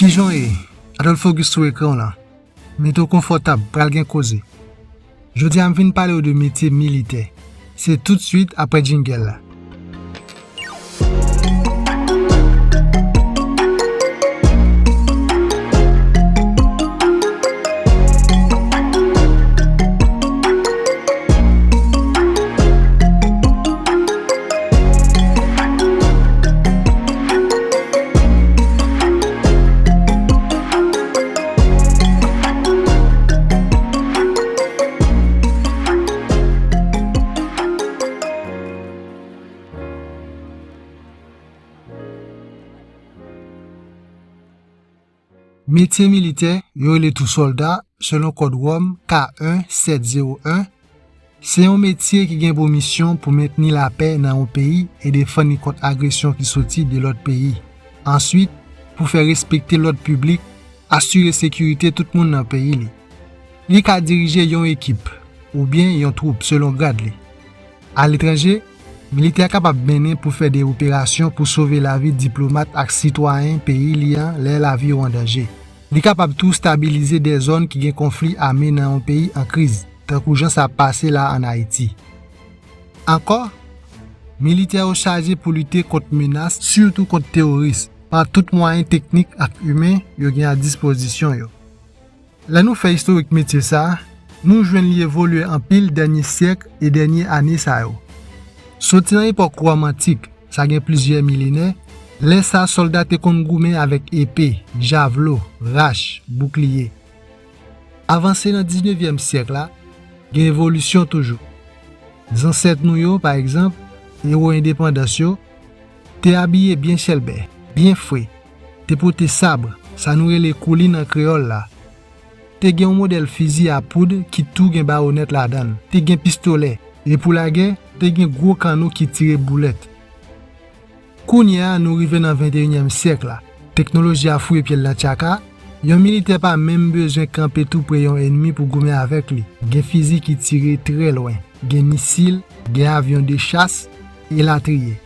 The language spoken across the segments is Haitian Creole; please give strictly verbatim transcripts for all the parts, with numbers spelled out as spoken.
Kijan w ye? Adolphe Auguste sou ekran w lan. Mete w konfòtab, pral gen koze. Jodi a m vin pale w de metye militè. Se toutswit apre jingle la. Metye militè, yo rele tou sòlda, selon kòd Wòm K en sèt zewo en, se yon metye ki gen pou misyon pou mentni lapè nan yon peyi e defann li kont agresyon ki soti de lòt peyi. Answit, pou fè respekte lòd piblik, asire sekirite tout moun nan peyi li. Li ka dirije yon ekip oubyen yon twoup selon grad li. Aletranje, militè a kapab mennen pou fè de operasyon pou sove lavi diplomat ak sitwayen peyi li an lè lavi yo an danje. Li kapab tou stabilize de zòn ki gen konfli ame nan yon peyi an kriz, tankou jan sa ap pase la ann Ayiti. Ankò, militè yo chaje pou lite kont menas, sitou kont teworis, pa tout mwayen teknik ak imen yo gen a dispozisyon yo. Lè nou fè istorik metye sa a, nou jwenn li evolye anpil dènye syèk e dènye ane sa yo. Soti nan epòk Wòm antik, sa gen plizyè milenè, lè sa a sòlda te konn goumen avèk epe, javlo, rach, boukliye. Avanse nan diznevyèm syèk la, gen evolisyon toujou. Zansèt nou yo, pa egzanp, ewo endepandans yo, te abiye byen chèlbè, byen fre, te pote sab, sa nou rele koulin an kreyòl la. Te gen yon modèl fizi a poud ki tou gen bayonèt ladan l. Te gen pistolè, e pou lagè, te gen gwo kanno ki tire boulèt. Kounye a, nou rive nan venteyinyèm syèk la. Teknoloji a fouye pye l nan tchaka, yon militè pa menm bezwen kanpe tou pre yon ènmi pou goumen avèk li. Gen fizi ki tire trè lwen, gen misil, gen avyon de chas, elatriye.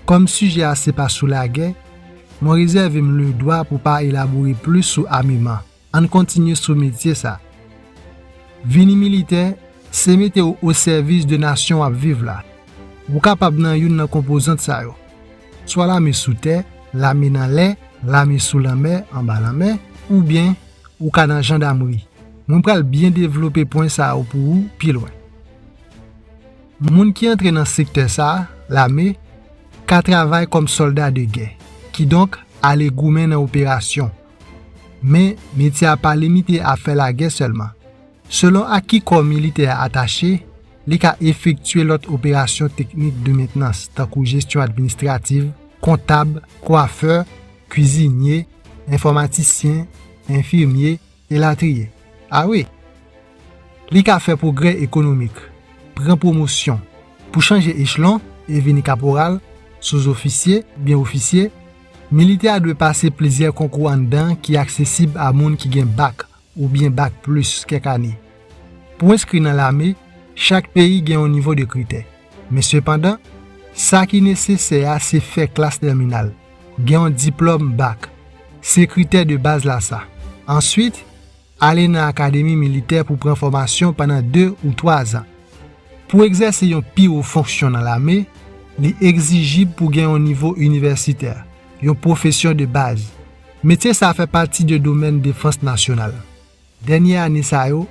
Kòm sijè a se pa sou lagè, mwen rezève m ledwa pou pa elabore plis sou ameman. Ann kontinye sou metye sa. Vini militè, se mete w o sèvis de nasyon w ap viv la. Ou kapab nan youn nan konpozant sa yo. Swa lame sou tè, lame nan lè, lame sou lanmè, anba lanmè, oubyen ou ka nan jandamri. Mwen pral byen devlope pwen sa yo pou ou pi lwen. Moun ki antre nan sektè sa a, lame, ka travay kòm sòlda de gè, kidonk ale goumen nan operasyon. Men, metye a pa limite a fè lagè sèlman. Selon a ki kò militè a atache, li ka efektye lòt operasyon teknik de mentnans, tankou jesyon administrativ, kontab, kwafè, kwizinye, enfòmatisyen, enfimye, elatriye. A wi! Li ka fè pwogrè ekonomik, pran pwomosyon. Pou chanje echelon e vini kaporal, souzofisye, oubyen ofisye, militè a dwe pase plizyè konkou anndan ki aksesib a moun ki gen bak oubyen bak plis kèk ane. Pou enskri nan lame, chak peyi gen yon nivo de kritè. Men sepandan, sa ki nesesè a se fè klas tèminal, gen yon diplòm bak. Se kritè de baz la sa. Answit, ale nan akademi militè pou pran fòmasyon pandan de ou twa zan. Pou egzèse yon pi wo fonksyon nan lame, li egzijib pou gen yon nivo inivèsitè, yon pwofesyon de baz. Metye sa a fè pati de domèn defans nasyonal. Dènye ane sa yo,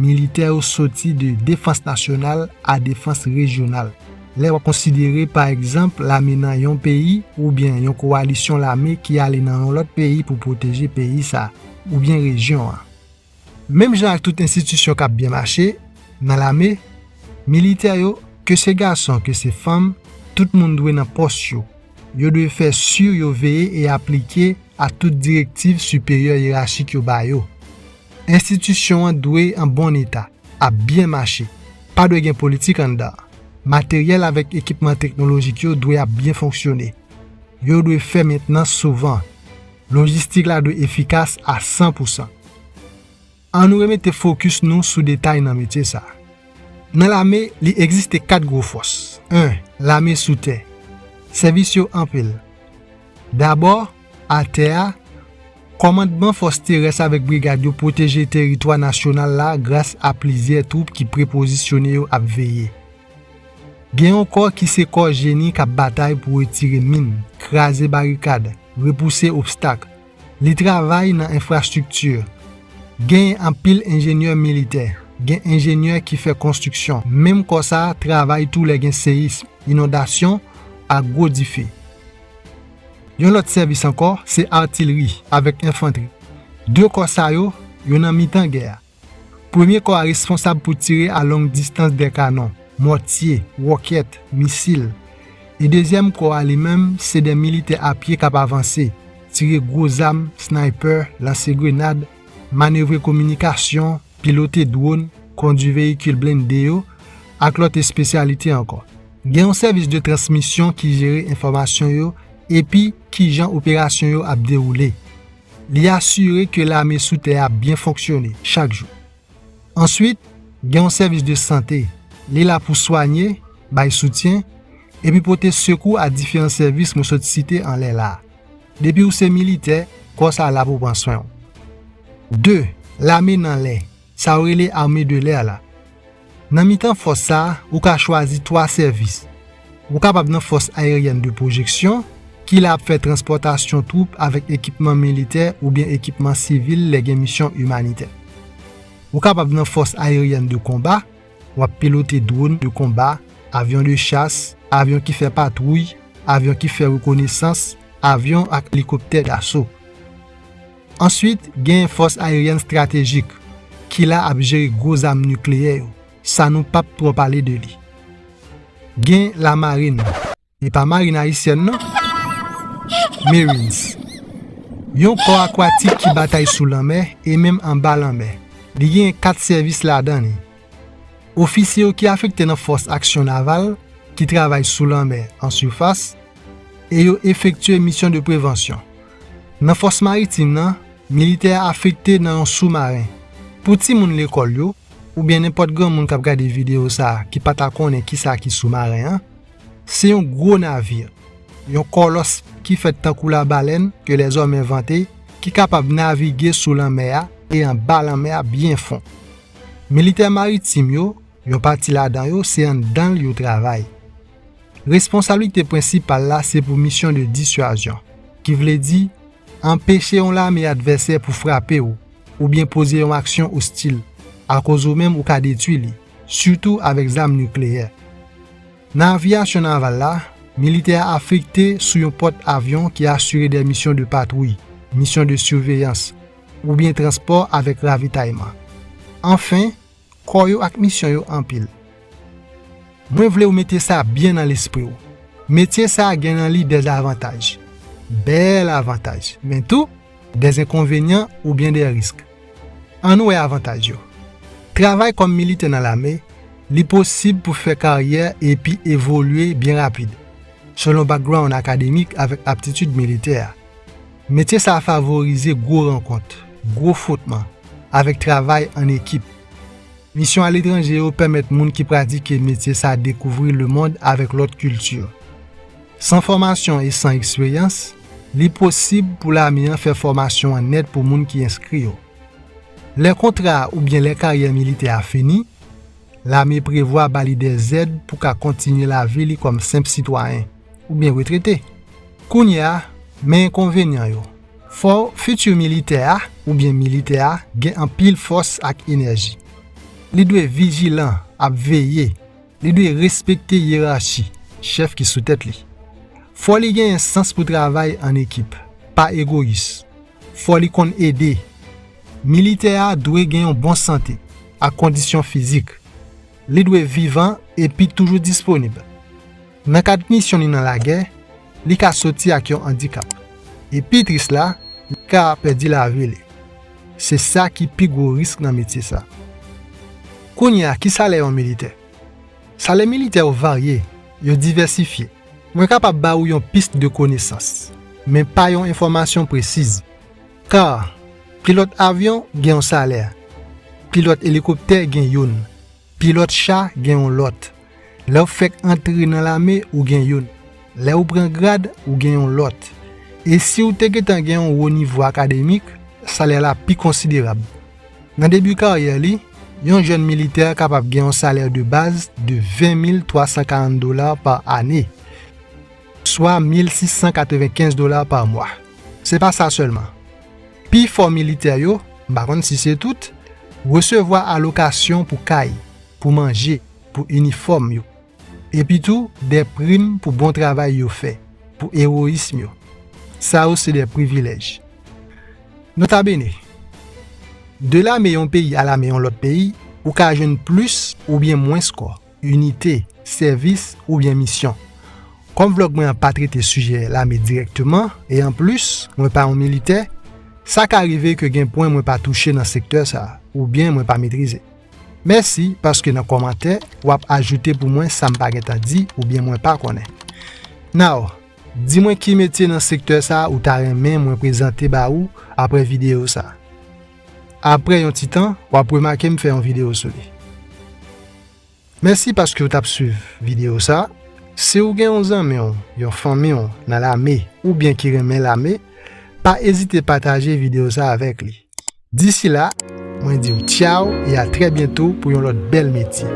militè yo soti de defans nasyonal a defans rejyonal. Lè w ap konsidere, pa egzanp, lame nan yon peyi oubyen yon kowalisyon lame ki ale nan yon lòt peyi pou pwoteje peyi sa a oubyen rejyon an. Menm jan ak tout enstitisyon k ap byen mache, nan lame, militè yo, ke se gason, ke se fanm, tout moun dwe nan pòs yo. Yo dwe fè si yo veye e aplike a tout direktiv siperyè yerachik yo ba yo. Enstitisyon an dwe an bon eta, ap byen mache. Pa dwe gen politik anndan. Materyèl avèk ekipman teknolojik yo dwe ap byen fonksyone. Yo dwe fè mentnans souvan. Lojistik la dwe efikas a san pou san. Ann nou remete fokis nou sou detay nan metye sa a. Nan lame, li egziste kat gwo fòs. En, lame sou tè. Sèvis yo anpil. Dabò, atè a, Kòmandman fòs terès avèk brigad yo pwoteje teritwa nasyonal la gras a plizyè twoup ki prepozisyone yo ap veye. Gen yon kò ki se kò jeni k ap batay pou retire min, kraze barikad, repouse obstak. Li travay nan enfrastrikti. Gen anpil enjenyè militè, gen enjenyè ki fè konstriksyon. Menm kò sa a travay tou lè gen seyism, inondasyon, ak gwo dife. Yon lòt sèvis ankò, se atilri avèk enfantri. De kò sa yo, yo nan mitan gè a. Premye kò a responsab pou tire a long distans dè kanon, mòtye, wòkèt, misil. E dezyèm kò a li menm, se dè militè a pye k ap avanse, tire gwo zam, sniper, lanse grenad, manevre kominikasyon, pilote dwòn, kondui veyikil blende yo, ak lòt espesyalite ankò. Gen yon sèvis de transmisyon ki jere enfòmasyon yo epi kijan operasyon yo ap dewoule. Li asire ke lame sou tè a byen fonksyone chak jou. Answit, gen yon sèvis de sante. Li la pou swanye, bay soutyen, epi pote sekou a diferan sèvis mwen sot site anlè la a. Depi w se militè, kò sa a la pou pran swen w. De, lame nan lè, sa yo rele armée de l'air la. Nan mitan fòs sa a, ou ka chwazi twa sèvis. Ou kapab nan fòs ayeryèn de pwojeksyon, ki la ap fè transpòtasyon twoup avèk ekipman militè oubyen ekipman sivil lè gen misyon imanitè. Ou kapab nan fòs ayeryèn de konba, w ap pilote dwòn de konba, avyon de chas, avyon ki fè patwouy, avyon ki fè rekonesans, avyon ak elikoptè daso. Answit, gen fòs ayeryèn estratejik, ki la ap jere gwo zam nikleyè yo, sa nou p ap twò pale de li. Gen lamarin, e pa marin ayisyèn non. Marines. Yon kò akwatik ki batay sou lanmè e menm anba lanmè. Li gen kat sèvis ladan li. Ofisye yo ki afekte nan fòs aksyon naval, ki travay sou lanmè, an sifas, e yo efektye misyon de prevansyon. Nan fòs maritim nan, militè a afekte nan yon soumaren. Pou timoun lekòl yo, oubyen nenpòt granmoun k ap gade videyo sa a ki pa ta konnen kisa ki soumaren an, se yon gwo navir, yon kòlòs ki fèt tankou labalèn ke lèzòm envante, ki kapab navige sou lanmè a e anba lanmè a byen fon. Militè maritim yo, yon pati ladan yo, se anndan l yo travay. Responsablite prensipal la se pou misyon de diswazyon, ki vle di anpeche yon lame advèsè pou frape w oubyen poze yon aksyon ostil, akoz ou menm ou ka detwi li, sitou avèk zam nikleyè. Nan aviyasyon naval la, militè a afekte sou yon pòt avyon ki asire de misyon de patwouy, misyon de siveyans, oubyen transpò avèk ravitayman. Anfen, kò yo ak misyon yo anpil. Mwen vle w mete sa byen nan lespri w. Metye sa a gen nan li de zavantaj, bèl avantaj, men tou de enkonvenyan oubyen de risk. Ann wè avantaj yo. Travay kòm militè nan lame, li posib pou fè karyè epi evolye byen rapid, selon background akademik avèk aptitid militè a. Metye sa a favorize gwo rankont, gwo fwotman, avèk travay an ekip. Misyon aletranje yo pèmèt moun ki pratike metye sa a dekouvri lemonn avèk lòt kilti. San fòmasyon e san eksperyans, li posib pou lame an fè fòmasyon an nèt pou moun ki enskri yo. Lè kontra a oubyen lè karyè militè a fini, lame prevwa ba li de zèd pou ka kontinye lavi li kòm senp sitwayen oubyen retrete. Kounye a, men enkonvenyan yo. Fò fiti militè a oubyen militè a gen anpil fòs ak enèji. Li dwe vijilan, ap veye. Li dwe respekte yerachi, chèf ki sou tèt li. Fò li genyen sans pou travay an ekip, pa egoyis. Fò li konn ede. Militè a dwe gen yon bon sante ak kondisyon fizik. Li dwe vivan epi toujou disponib. Nan kad misyon li nan lagè, li ka soti ak yon andikap. E pi tris la, li ka pèdi lavi li. Se sa ki pi gwo risk nan metye sa. Kounye a, ki salè yon militè? Salè militè yo varye, yo divèsifye. Mwen kapab ba ou yon pis de konesans, men pa yon enfòmasyon presiz. Ka, pilòt avyon gen yon salè, pilòt elikoptè gen youn, pilòt cha gen yon lòt. Lè w fèk antre nan lame, ou gen youn. Lè ou pran grad, ou gen yon lòt. E si w te gentan gen yon wo nivo akademik, salè la pi konsiderab. Nan debi karyè li, yon jèn militè kapab gen yon salè de baz de ven mil twa san karant dola pa ane, swa mil sis san katrevenkenz dola pa mwa. Se pa sa sèlman. Pifò militè yo, m pa konn si se tout, resevwa alokasyon pou kay, pou manje, pou inifòm yo. Epi tou, de prim pou bon travay yo fè, pou ewoyism yo. Sa yo se de privilèj. Nota bene, de lame yon peyi a lame yon lòt peyi, ou ka jwenn plis oubyen mwens kò, inite, sèvis oubyen misyon. Kòm vlòg mwen an pa trete sijè lame dirèkteman, e anplis, mwen pa yon militè, sa ka rive ke gen pwen mwen pa touche nan sektè sa a, oubyen mwen pa metrize. Mèsi paske nan kòmantè, w ap ajoute pou mwen sa m pa gentan di oubyen mwen pa konnen. Now, di mwen ki metye nan sektè sa a ou ta renmen mwen prezante ba ou apre videyo sa a. Apre yon ti tan, w ap remake m fè yon videyo sou li. Mèsi paske w t ap swiv videyo sa a. Si w gen yon zanmi w, yon fanmi w nan lame oubyen ki renmen lame, pa ezite pataje videyo sa a avèk li. Disi la, mwen di w tchaw e a trè byento pou yon lòt bèl metye.